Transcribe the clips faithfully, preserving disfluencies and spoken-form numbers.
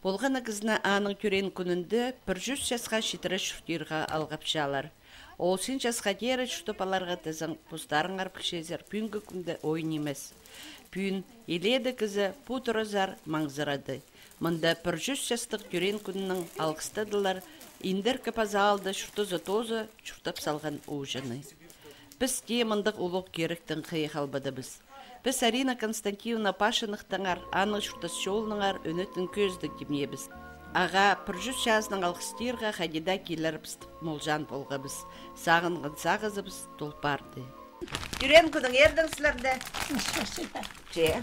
Полған на кізіні аның тӧреен кӱнінде пір чӱс часха читіре чуртирға алғапчалар. Ол син часха теере чуртап аларға тізең, постарыңар пілчезер, пӱӱнгі кӱнде ой нимес. Пӱӱн илееде кізі пу туразар маңзырады. Мында пір чӱс частығ тӧреен кӱннең алғыстадылар, индіркі паза аалда чуртаза тооза чуртап салған ууҷаны. Піс тее мындағ улуғ киректең хыйы халбадабыс. Піс Арина Константиновна Пашинахтаңар, аның чуртас чолынаңар ӱнетін кӧзідіг тимнеебіс. Ағаа пір чӱс чазынаң алғыстирға хайди даа килербіс тіп молҷаан полғабыс. Сағынған сағызыбыс тол парды. Тӧреен кӱннең иртен сірерді. Че.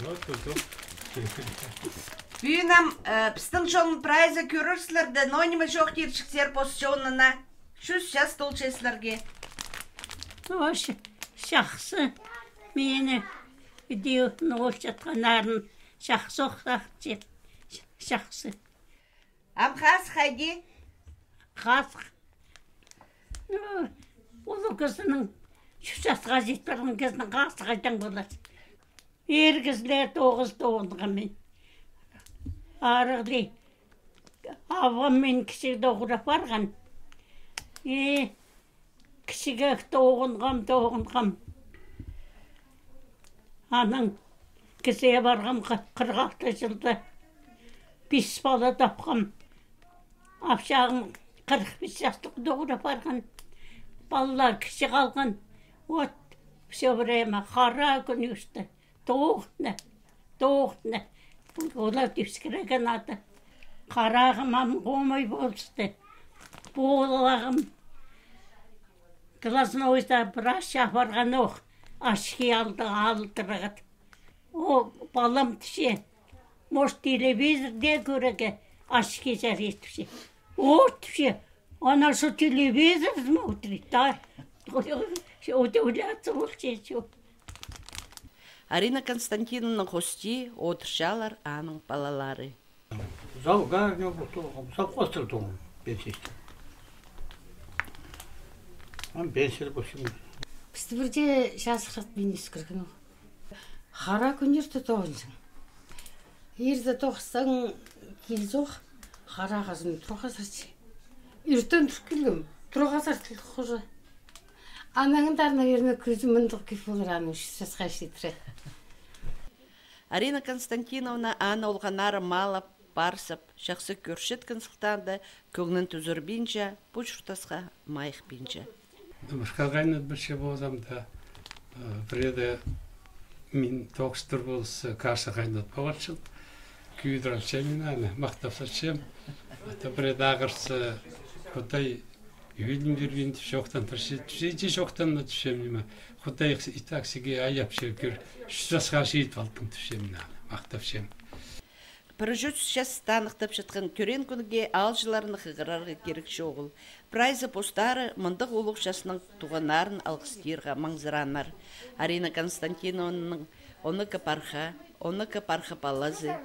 Пӱӱн ам, э, пістің чон прайзы кӧрер сірерді, ноо ниме чоохтирҷых сірер пос чонына. Чӱс час толча сірерге. Ой, чахсы. Мині іди ноо чатханнарын чахсы ох сағынчам. Чахсы. Ам хазых хайди? Хазых. Ну, улуғ кізінің, чӱс часха чит парған кізінің хазы хайдаң полар. Ир кізілер тоғыс тоғынғам мин. Арығлай. Абам мин кічіг тоғыра парған. Е, кічіг тоғынғам, тоғынғам. Анаң кізее парғам, қы-, қырық алты чылда пис пала тапхам. Апчағым қырық пис частығ тоғыра парған. Палалар кічіг халған. Вот, всё время хара кӱн ӧсті. Тоғынча, тоғынча. Олар тӱскіреген ады. Харағым ам хомай полысты. Полағым глазнойда врачха парған ох. Очки алды, алдырған. О, палам тіпче. Может, телевизорда кӧрерге очки чарир тіпче. О, тіпче. Она что, телевизор смотрит, да? Удивляться вообще, чё. Арина Константиновнаның хости одырчалар аның палалары. Завгарня, совхозтар тоғын, пенсиясты. Ам пенсия, в общем. Пісті пірдее чазырат мин ӧскірген ол. Хара кӱннерде тоғынчаң. Ирте тоғыссаң, килзе ох, хара хазым турғазар чи. Иртен тур килгем, турғазар тіл хужа. Анаң андар, наверное, кӱзі мындағ кӧп полар, аның чӱс часха читіре. Арина Константиновна аны олғаннары малап, парсап, чахсы кӧрчеткен сылтаанда, кӧңнін тӱзірбинче, пу чуртасха майыхпинча. Нымырхай хайнат пілче ползам даа, э, пірееде мин тоғыстыр полыс, э, каша хайнат парчам. Кӧдір алчам мин аны, махтап салчам. А то пірееде ағырса, Худай ӧлім пирбин тіп чоохтандырча, тіпче, че чоохтанма тіпчем ниме. Худай и так сиге аяп чӧрер, чӱс часха чит алдың тіпчем мин аны, махтапчам. Пір чӱс час таныхтапчатхан тӧреен кӱнге аалҷыларны хығырарға кирек чоғыл. Прайзы постары мындағ улуғ частың туғаннарын алғыстирға маңзырааннар. Арина Константиновнаның он ікі парха, он ікі парха палазы.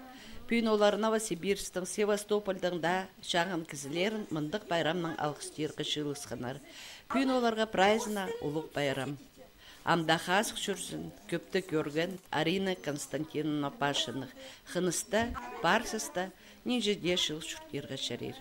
Пӱӱн олар Новосибирсктің, Севастопольдың даа чағын кізілерін мындағ пайрамнаң алғыстирға чыылысханнар. Пӱӱн оларға прайзына улуғ пайрам. Ам даа хазых чӧрзін, кӧпті кӧрген Арина Константиновна Пашинах. Хыныстығ, парсыстығ, нинҷе дее чыл чуртирға чарир.